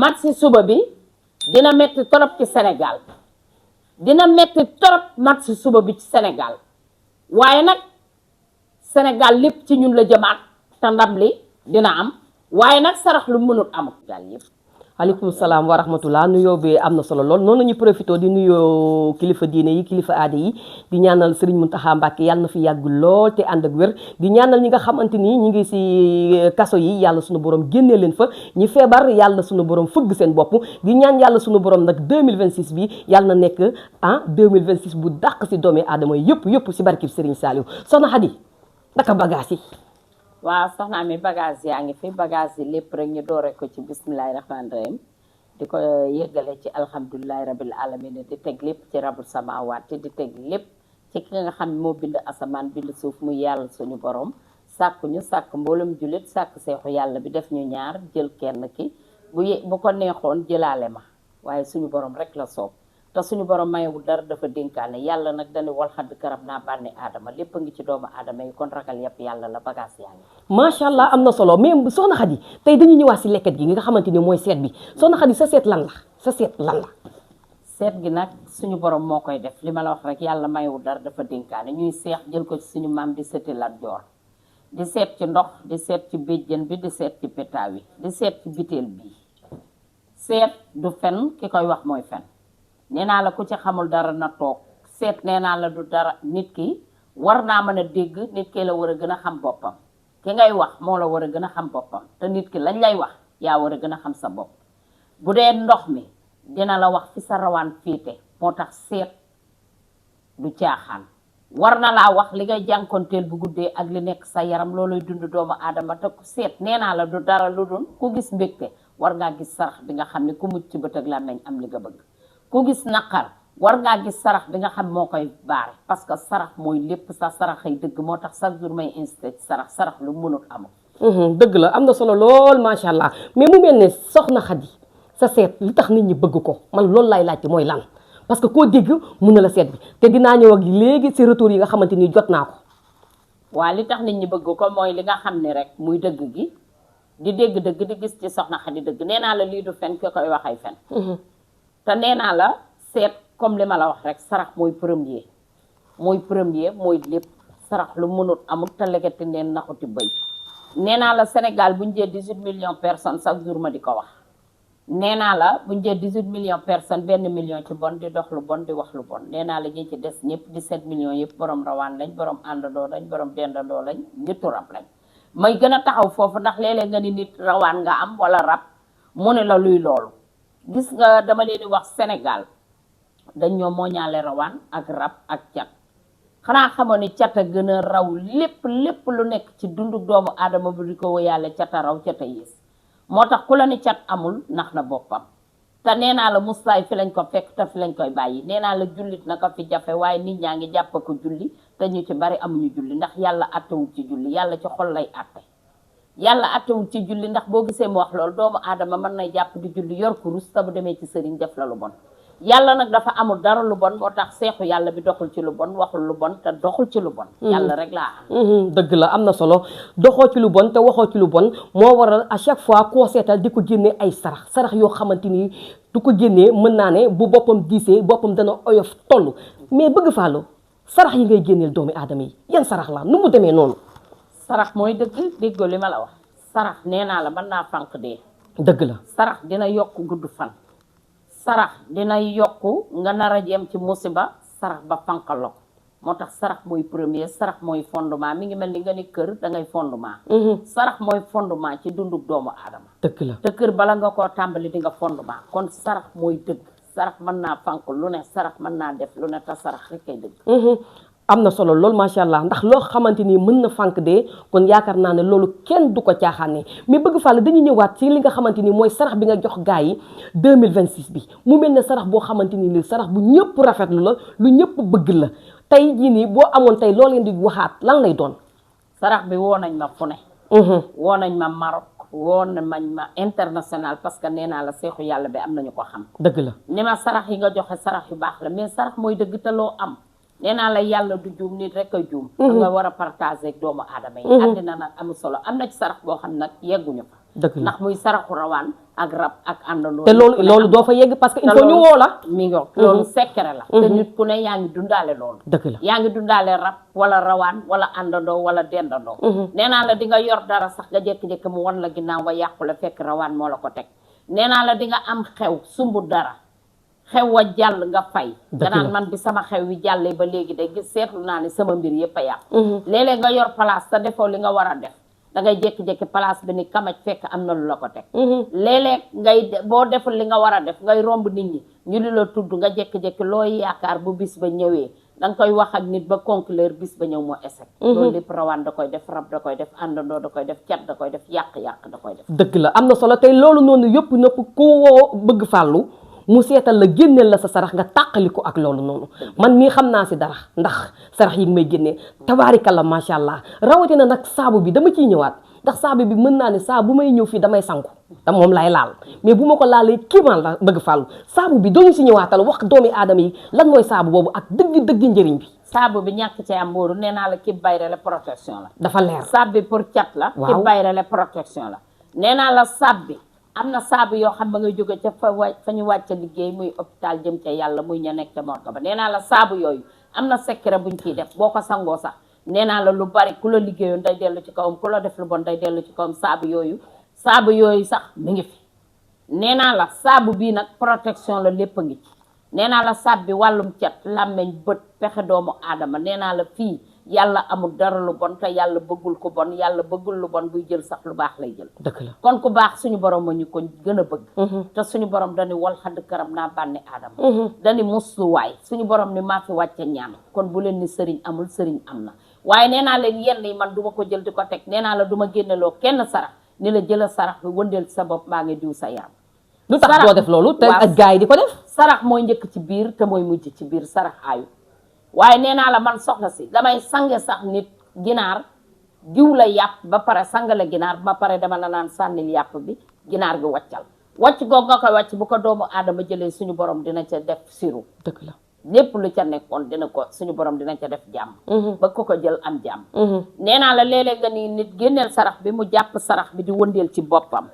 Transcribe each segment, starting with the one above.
match suba bi dina metti torop ci Sénégal dina metti torop match suba bi ci Sénégal waaye nag Sénégal lépp ci ñun la jëmaat te ndam li dina am waaye nag sarax lu mënut amul daal yëpp. aleykum salaam wa rahmatullah nuyoo bi am na solo lool noonu la ñuy profité di nuyoo kilifa diine yi kilifa aada yi di ñaanal Serigne Mountakha Mbacké yàlla na fi yàgg lool te ànd ak wér di ñaanal ñi nga xamante ni ñi ngi si kaso yi yàlla suñu borom génnee leen fa ñi feebar yàlla suñu borom fëgg seen bopp di ñaan yàlla suñu borom nag 2026 bi yàlla na nekk 2026 bu dàq si doomi aadama yëpp si barkib Serigne Saliou soxna Xadi naka bagage yi. waaw soxna Ami bagage yaa ngi fi bagage yi lépp rek ñu doore ko ci bismillahi rahmaani rahim di ko yëggale ci alhamdulilahi rabil alamin di teg lépp ci rabul samawaat di teg lépp ci ki nga xam ne moo bind asamaan bind suuf muy yàlla suñu borom sàkk ñu sàkk mboolem jullit sàkk seexu yàlla bi def ñu ñaar jël kenn ki bu ko neexoon jëlaale ma waaye suñu borom rek la soob te suñu borom mayewul dara dafa dénkaane yàlla nag dañu wal xadd karab naa bànni aadama lépp a ngi ci doomu aadama yi kon ragal yëpp yàlla la bagage yaa ngi macha allah am na solo mais soxna Xadi tey dañuy ñëwaat si lekket gi nga xamante ni mooy seet bi soxna Xadi sa seet lan la seet gi nag suñu borom moo koy def li ma la wax rek yàlla mayewul dara dafa dénkaane ñuy seex jël ko ci suñu maam di seeti Lat Joor di seet ci ndox di seet ci béjjën bi di seet ci pétaaw yi di seet ci biteel bii seet du fen ki koy wax mooy fen nee naa la ku ci xamul dara na toog seet nee naa la du dara nit ki war naa mën a dégg nit ki la war a gën a xam boppam ki ngay wax moo la war a gën a xam boppam te nit ki lañ lay wax yaa war a gën a xam sa bopp bu dee ndox mi dina la wax fi sa rawaan féete moo tax seet du caaxaan war na laa wax li ngay jànkonteel bu guddee ak li nekk sa yaram looluy dund doomu aadama te ku seet nee naa la du dara lu dul ku gis mbégte war ngaa gis sarax bi nga xam ne ku mucc ci bët ak làmmiñ am li nga bëgg ku gis naqar war ngaa gis sarax bi nga xam moo koy baare parce que sarax mooy lépp sa sarax ay dëgg moo tax chaque jour may incité ci sarax lu mënut amul dëgg la am na solo lool macha allah mais mu mel ne soxna Xadi sa seet li tax nit ñi bëgg ko man loolu laay laajte mooy lan parce que koo dégg mun na la seet bi te dinaa ñëw ak léegi si retour yi nga xamante ni jot naa ko waa li tax nit ñi bëgg ko mooy li nga xam ne rek muy dëgg gi di dégg dëgg di gis ci soxna Xadi dëgg nee naa la lii du fen ki koy waxay fen te nee naa la seet comme li ma la wax rek sarax mooy premier mooy lépp sarax lu mënut amul te legati neen naxuti bëy nee naa la Sénégal bu ñu jël 18 millions personnes chaque jour ma di ko wax nee naa la bu ñu jël 18 millions personnes benn million ci bon di dox lu bon di wax lu bon nee naa la ñi ci des ñëpp 17 millions yëpp borom rawaan lañ borom àndandoo lañ borom dendandoo lañ nitu rab lañ may gën a taxaw foofu ndax léeg-léeg nga ni nit rawaan nga am wala rab mu ne la luy loolu gis nga dama leen di wax Sénégal dañ ñoo mooñaale rawaan ak rab ak cat xanaa xamoon ni cat a gën a raw lépp lu nekk ci dundu doomu aadama bu di ko wëyaale cat a raw cat a yées moo tax ku la ni cat amul nax na boppam te nee naa la mustaay fi lañ ko fekk te fi lañ koy bàyyi nee naa la jullit na ko fi jafe waaye nit ñaa ngi jàpp ko julli te ñu ci bari amuñu julli ndax yàlla attewul ci julli yàlla ci xol lay atte yàlla attewul ci julli ndax boo gisee mu wax loolu doomu aadama mën na jàpp di julli yor kurus te bu demee ci sëriñ def la lu bon yàlla nag dafa amul dara lu bon moo tax seexu yàlla bi doxul ci lu bon waxul lu bon te doxul ci lu bon yàlla rek laa am dëgg la am na solo doxoo ci lu bon te waxoo ci lu bon moo waral à chaque fois koo seetal di ko génnee ay sarax yoo xamante ni du ko génnee mën naa ne bu boppam diisee boppam dana oyof toll mais bëgg fàllu sarax yi ngay génneel doomi aadama yi yan sarax la nu mu demee noonu sarax mooy dëgg déggoo li ma la wax sarax nee naa la mën naa fànq dee dëgg la sarax dina yokk gudd fan sarax dina yokk nga nar a jëm ci musiba sarax ba fànqal la ko moo tax sarax mooy premier sarax mooy fondement mi ngi mel ni nga ni kër da ngay fondement sarax mooy fondement ci dundu doomu aadama dëgg la te kër bala nga koo tàmbali di nga fondement kon sarax mooy dëgg sarax mën naa fànq lu ne sarax mën naa def lu ne te sarax rek kay dëgg am na solo loolu macha allah ndax loo xamante ni mën na fànq dee kon yaakaar naa ne loolu kenn du ko caaxaane mais bëgg fàll dañuy ñëwaat ci li nga xamante ni mooy sarax bi nga jox gaa yi 2026 bi mu mel ne sarax boo xamante ni li sarax bu ñëpp rafetlu la lu ñëpp bëgg la tey jii nii boo amoon tey loo leen di waxaat lan lay doon sarax bi woo nañ ma fu ne woo nañ ma Maroc woo nañ ma international parce que nee naa la seexu yàlla bi am nañu ko xam dëgg la ni ma sarax yi nga joxe sarax yu baax la mais sarax mooy dëgg te loo am nee naa la yàlla du juum nit rek a juum nga war a partager ak doomu aadama yi àddina nag amul solo am na ci sarax boo xam nag yegguñu fa dëgg la ndax muy saraxu rawaan ak rab ak àndandoo. te loolu doo fa yegg parce que il faut ñu woo la. mi ngi loolu secret la. te nit ku ne yaa ngi dundaale loolu. dëgg la yaa ngi dundaale rab wala rawaan wala àndandoo wala dendandoo. nee naa la di nga yor dara sax nga jékki-jékki mu wan la ginnaaw nga yàqu la fekk rawaan moo la ko teg. nee naa la di nga am xew sumbu dara xew wa jàll nga fay. nga naan man bi sama xew wi jàllee ba léegi de gis seetlu naa ne sama mbir yëpp a yàqu. léeg-léeg nga yor place te defoo li nga war a def. da ngay jékki-jékki place bi ni kamaj fekk am na lu la ko teg. léeg-léeg ngay boo deful li nga war a def ngay romb nit ñi ñu di la tudd nga jékki-jékki looy yaakaar bu bis ba ñëwee da nga koy wax ak nit ba conclure bis ba ñëw moo échec. loolu lépp rawaan da koy def rab da koy def àndandoo da koy def cat da koy def yàq-yàq da koy def. dëgg la am na solo tey loolu noonu yëpp nëpp ku woo bëgg fàllu mu seetal la génneel la sa sarax nga tàqali ko ak loolu noonu man mii xam naa si dara ndax sarax yi may génnee tabaarikalla macha allah rawatina nag saabu bi dama ciy ñëwaat ndax saabu bi mën naa ne saa bu may ñëw fii damay sangu te moom lay laal mais bu ma ko laalee kiimaan la bëgg fàllu saabu bi dooñu si ñëwaatal wax doomi aadama yi lan mooy saabu boobu ak dëgg njëriñ bi. saabu bi ñàkk ci am mbooru nee naa la ki bayre la protection la. dafa leer saabu bi pour cat la. waaw ki bayre la protection la. nee naa la saabu bi am na saabu yoo xam ba nga jóge ca fa ñu wàcc liggéey muy hôpital jëm ca yàlla muy ña nekk ca morgue ba nee naa la saabu yooyu am na secret buñ ciy def boo ko sangoo sax nee naa la lu bari ku la liggéeyoon day dellu ci kawam ku la def lu bon day dellu ci kawam saabu yooyu sax mi ngi fi. nee naa la saabu bii nag protection la lépp a ngi ci nee naa la saabu bi wàllum cat làmmeñ bët pexe doomu aadama nee naa la fii yàlla amul dara lu bon te yàlla bëggul ko bon yàlla bëggul lu bon buy jël sax lu baax lay jël. dëgg la kon ku baax suñu borom ma ñu ko gën a bëgg. te suñu borom dañu wal xadd karam naa bànni aadama. dañu musluwaay suñu borom ni maa fi wàcce ñaan kon bu leen ni sëriñ amul sëriñ am na. waaye nee naa leen yenn yi man duma ko jël di ko teg nee naa la duma génneloo kenn sarax ni la jëlal sarax bi wëndeel sa bopp maa ngi diw sa yaram. lu tax doo def loolu te ak gaay yi di ko def. sarax mooy njëkk ci biir te mooy mujj ci biir sarax aayu. waaye nee naa la man soxna si damay sange sax nit ginaar diw la yàpp ba pare sangale ginaar ba pare dama la naan sànnil yàpp bi ginaar gi wàccal wàcc googu nga koy wàcc bu ko doomu aadama jëlee suñu borom dina ca def siru. dëgg la lépp lu ca nekkoon dina ko suñu borom dina ca def jàmm. ba ko jël am jàmm. nee naa la léeg-léeg nga ni nit génneel sarax bi mu jàpp sarax bi di wëndeel ci boppam.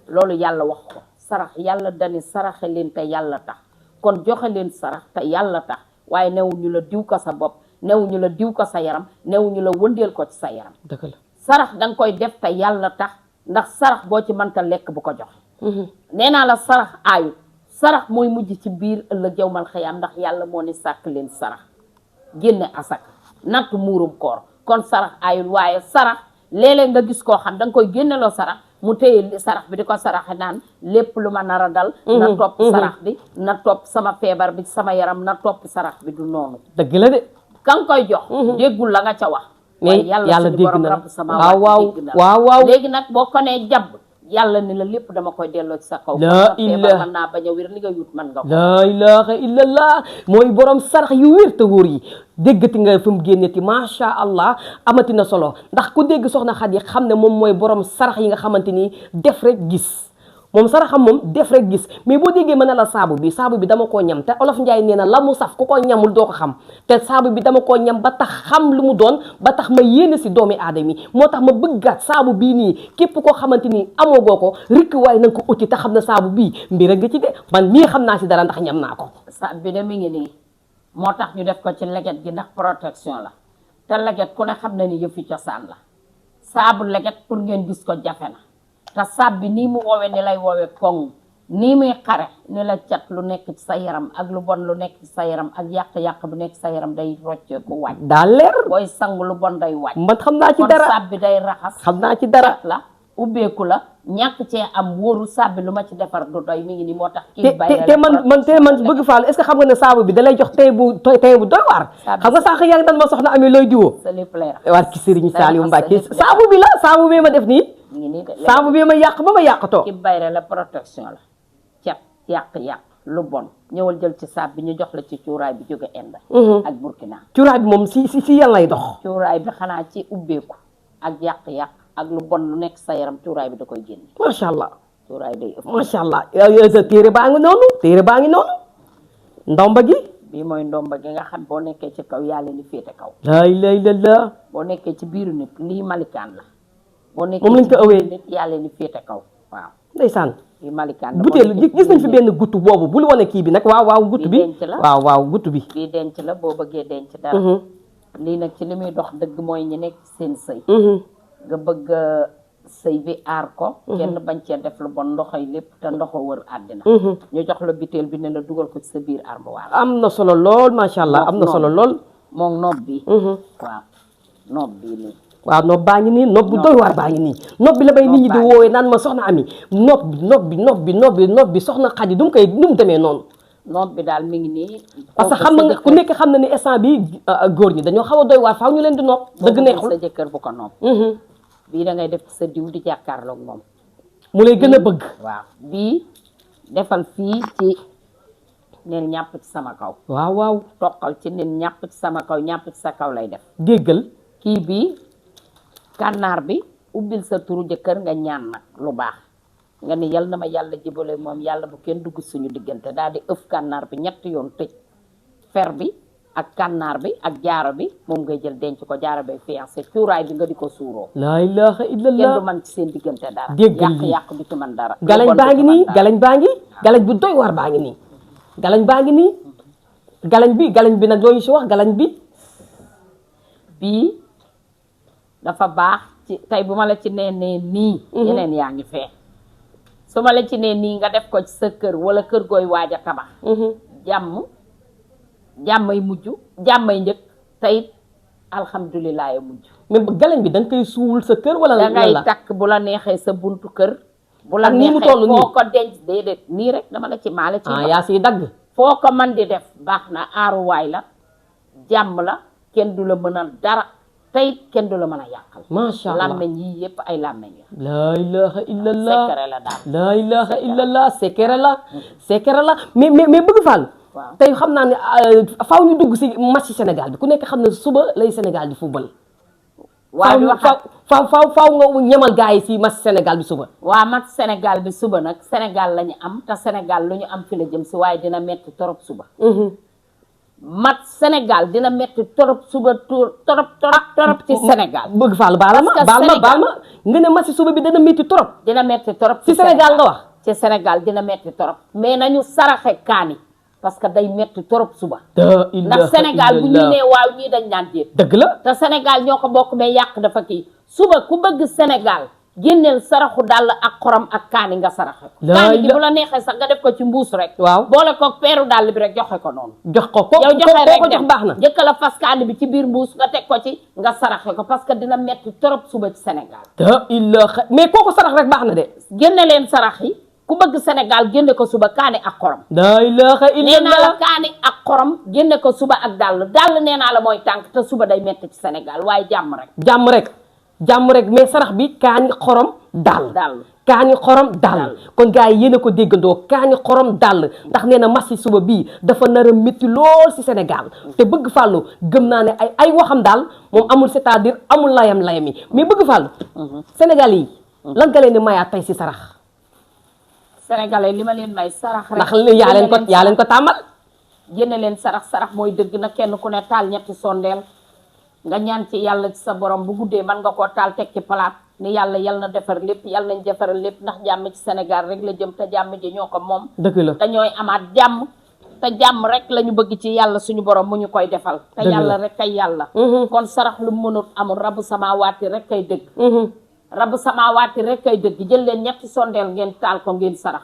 loolu yàlla wax ko sarax yàlla dani saraxe leen te yàlla tax kon joxe leen sarax te yàlla tax. waaye newuñu la diw ko sa bopp newuñu la diw ko sa yaram newuñu la wëndeel ko ci sa yaram. dëgg la sarax danga koy def te yàlla tax ndax sarax boo ci mënta lekk bu ko joxe. nee naa la sarax aayu sarax mooy mujj ci biir ëllëg jawmal xiyaam ndax yàlla moo ni sàkk leen sarax génne asak natt muurum koor kon sarax aayul waaye sarax léeg-léeg nga gis koo xam danga koy génneloo sarax mu téye sarax bi di ko saraxe naan lépp lu ma nar a dal na topp sarax bi na topp sama feebar bi sama yaram na topp sarax bi du noonu. dëgg la de ka nga koy jox déggul la nga ca wax mais yàlla dégg na rabb sama waaw léegi nag boo ko nee jàbb yàlla ni la lépp dama koy delloo ci sa kaw laa feebar mën naa bañ a wér li nga yut mën nga ko laa ilaha illallah mooy borom sarax yu wér te wóor yi déggati nga fi mu génneti macha allah amati na solo ndax ku dégg soxna Xadi xam ne moom mooy borom sarax yi nga xamante ni def rek gis moom saraxam moom def rek gis mais boo déggee mën na la saabu bi dama koo ñam te olof Njaay nee na la mu saf ku ko ñamul doo ko xam te saabu bi dama koo ñam ba tax xam lu mu doon ba tax ma yéene si doomi aadama yi moo tax ma bëggaat saabu bii nii képp koo xamante ni amoogoo ko rikk waaye na nga ko uti te xam ne saabu bii mbir a nga ci de man mii xam naa si dara ndax ñam naa ko saabu bi de mi ngi nii moo tax ñu def ko ci leget gi ndax protection la te leget ku ne xam na ni yëfi cosaan la saabu leget pour ngeen gis ko jafe na te saab bi nii mu woowee ni lay woowee koŋ nii muy xare ni la cat lu nekk ci sa yaram ak lu bon lu nekk ci sa yaram ak yàq-yàq bu nekk ci sa yaram day rocceeku wàcc daa leer booy sangu lu bon day wàcc man xam naa ci dara kon saab bi day raxas xam naa ci dara la ubbeeku la ñàkk cee am wóoru saab bi lu ma ci defar du doy mi ngi ni moo tax te man bëgg Fall est-ce que xam nga ne saabu bi da lay jox tey bu doy waar xam nga sànq yaa ngi dan ma soxna amee looy diwoo sa lépp lay raxas war ki Sëriñ Saliou Mbacke saabu bi la saabu bi ma def nii saabu bi ma yàq ba ma yàqatoo ki bayre la protection la cat yàq-yàq lu bon ñëwal jël ci saab bi ñu jox la ci cuuraay bi jóge Inde ak Burkina cuuraay bi moom si yan lay dox cuuraay bi xanaa ci ubbeeku ak yàq-yàq ak lu bon lu nekk sa yaram cuuraay bi da koy génne macha allah cuuraay day ëpp macha allah sa téere baa ngi noonu ndomba gi bii mooy ndomba gi nga xam boo nekkee ci kaw yaa leen di féete kaw laa ilaaha illallaah boo nekkee ci biiru nit lii malikaan la boo moom lañ ko nekkee ci ëwee biiru nit yaa leen di féete kaw waaw ndeysaan bii malikaan butéel gis nañ fi benn guttu boobu bul wane kii bi nag waaw guttu bi denc la waaw guttu bi bii denc la boo bëggee denc dara lii nag ci li muy dox dëgg mooy ñi nekk seen sëy nga bëgg sëy bi aar ko kenn bañ cee def lu bon ndoxoy lépp te ndoxo wër àddina ñu jox la butéel bi ne la dugal ko ci sa biir armoire am na solo lool macha allah am na solo lool moom noob bi waaw noob bii nii waaw nopp baa ngi nii nopp bu doy waar baa ngi nii nopp bi la bay nit ñi di woowee naan ma soxna Ami nopp bi soxna Xadi du mu demee noonu noob bi daal mi ngi nii parce que xam nga ku nekk xam na ni instant bi góor ñi dañoo xaw a doy waar faaw ñu leen di nopp dëgg neexul sa jëkkër bu ko nopp bii da ngay def ci sa diw di jàkkaarloog moom mu lay gën a bëgg waaw bii defal fii ci neen ñàpp ci sama kaw waaw toqal ci neen ñàpp ci sama kaw ñàpp ci sa kaw lay def déggal kii bi kànnaar bi ubbil sa turu jëkkër nga ñaan nag lu baax nga ni yal na ma yàlla jibale moom yàlla bu kenn dugg suñu diggante daal di ëf kànnaar bi ñetti yoon tëj fer bi ak kànnaar bi ak jaaro bi moom ngay jël denc ko jaaro bay fiancé cuuraay bi nga di ko suuroo laa ilaha illallah kenn du man ci seen diggante dara déggal lii yàq du ci man dara galañ baa ngi nii galañ bu doy waar baa ngi nii galañ bi nag loo ñu si wax galañ bi bii dafa baax ci tey bu ma la ci nee nii yeneen yaa ngi fee su ma la ci nee nii nga def ko ci sa kër wala kër gooy waaj a tabax jàmmay mujj jàmmay njëkk tey alhamdulilah mujj mais galañ bi da nga koy suul sa kër wala da ngay takk bu la neexee sa buntu kër bu la nii mu neexee toll nii foo ko denc déedéet nii rek dama la ci maale ci yaa siy dagg foo ko man di def baax na aaruwaay la jàmm la kenn du la mën a dara tey kenn du la mën a yàqal macha allah làmmeñ yii yëpp ay làmmeñ la laa ilaha illallah secret la daal laa ilaha illallah secret la mais bëgg Fall waaw tey xam naa ne faaw ñu dugg si match Sénégal bi ku nekk xam ne suba lay Sénégal di football waaw faaw nga ñamal gars yi si match Sénégal bi suba waa match Sénégal bi suba nag Sénégal la ñu am te Sénégal lu ñu am fi la jëm si waaye dina metti torop suba match Sénégal dina metti torop suba torop ci Sénégal bëgg Fall baal ma nga ne match suba bi dina metti torop dina metti torop ci Sénégal nga wax ci Sénégal dina metti torop mais nañu saraxe kaani parce que day metti torop suba ndax Sénégal bu ñu nee waaw ñii dañ naan déet dëgg la te Sénégal ñoo ko bokk mais yàq dafa kii suba ku bëgg Sénégal génneel saraxu dàll ak xorom ak kaani nga saraxe ko kaani gi bu la neexee sax nga def ko ci mbuus rek waaw boole ko peeru dàll bi rek joxe ko noonu jox ko yow joxe rek ko jox baax na jëkka la fas kaani bi ci biir mbuus nga teg ko ci nga saraxe ko parce que dina metti torop suba ci Sénégal mais kooku sarax rek baax na de génne leen sarax yi ku bëgg Sénégal génne ko suba kaani ak xorom laa ilaha illallah nee naa la kaani ak xorom génne ko suba ak dàll nee naa la mooy tànk te suba day metti ci Sénégal waaye jàmm rek mais sarax bi kaani xorom dàll kaani xorom dàll kon gars yi yéen a ko déggandoo kaani xorom dàll ndax nee na match suba bii dafa nar a métti lool si Sénégal te bëgg Fallou gëm naa ne ay waxam daal moom amul c'est-à-dire amul layam yi mais bëgg Fallou Sénégal yi lan nga leen di mayaat tey si sarax Sénégalais li ma leen may sarax rek ndax yaa leen ko tàmmal génne leen sarax mooy dëgg na kenn ku ne taal ñetti sondeel nga ñaan ci yàlla ci sa borom bu guddee mën nga koo taal teg ci palaat ni yàlla yal na defar lépp yàlla nañ defaral lépp ndax jàmm ci Sénégal rek la jëm te jàmm ji ñoo ko moom dëgg la te ñooy amaat jàmm te jàmm rek la ñu bëgg ci yàlla suñu borom mu ñu koy defal te yàlla rek kay yàlla kon sarax lu mënut amul rabu sama waati rek kay dëgg rabu sama waati rek kay dëgg jël leen ñetti sondeel ngeen taal ko ngeen sarax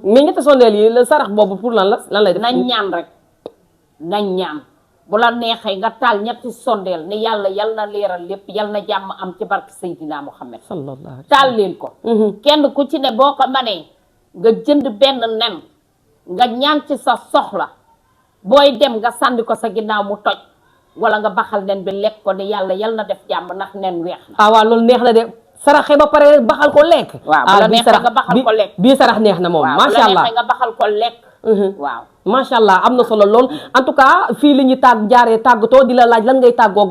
mais ñetti sondeel yi la sarax boobu pour lan lay def nañ ñaan rek nañ ñaan bu la neexee nga taal ñetti sondeel ni yàlla yal na leeral lépp yal na jàmm am ci barke Seydina Muhammad taal leen ko kenn ku ci ne boo ko manee nga jënd benn nen nga ñaan ci sa soxla booy dem nga sànni ko sa ginnaaw mu toj wala nga baxal nen bi lekk ko ni yàlla yal na def jàmm ndax nen weex na waaw loolu neex na de saraxe ba pare baxal ko lekk waaw bu la neexee nga baxal ko lekk bii sarax neex na moom macha allah nga baxal ko lekk waaw macha allah am na solo lool en tout cas fii la ñuy jaaree tàggatoo di la laaj lan ngay tàggoog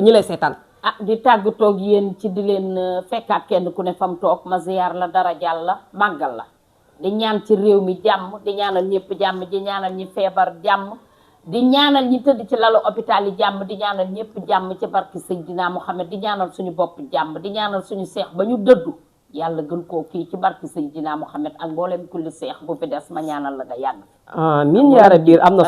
ñi lay seetaan di tàggatoog yéen ci di leen fekkaat kenn ku ne fam toog ma ziyaar la dara jàll la màggal la di ñaan ci réew mi jàmm di ñaanal ñëpp jàmm di ñaanal ñi feebar jàmm di ñaanal ñi tëdd ci lalu hôpital yi jàmm di ñaanal ñëpp jàmm ci barki Seydina Muhammad di ñaanal suñu bopp jàmm di ñaanal suñu seex ba ñu dëddu yàlla gën koo kii ci barki Seydina Muhammad ak mboolem kulli seex bu fi des ma ñaanal la nga yàgg. amiin yaa rabbi am na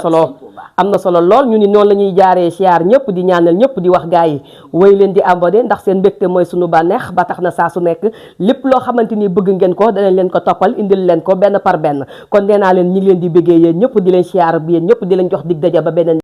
solo lool ñu ni noonu la ñuy jaaree siyaar ñëpp di ñaanal ñëpp di wax gars yi woy leen di abonné ndax seen mbégte mooy sunu bànneex ba tax na saa su nekk lépp loo xamante ni bëgg ngeen ko danañ leen ko toppal indil leen ko benn par benn kon nee naa leen ñi ngi leen di bëggee yéen ñëpp di leen siyaar bi yéen ñëpp di leen jox dig daje ba beneen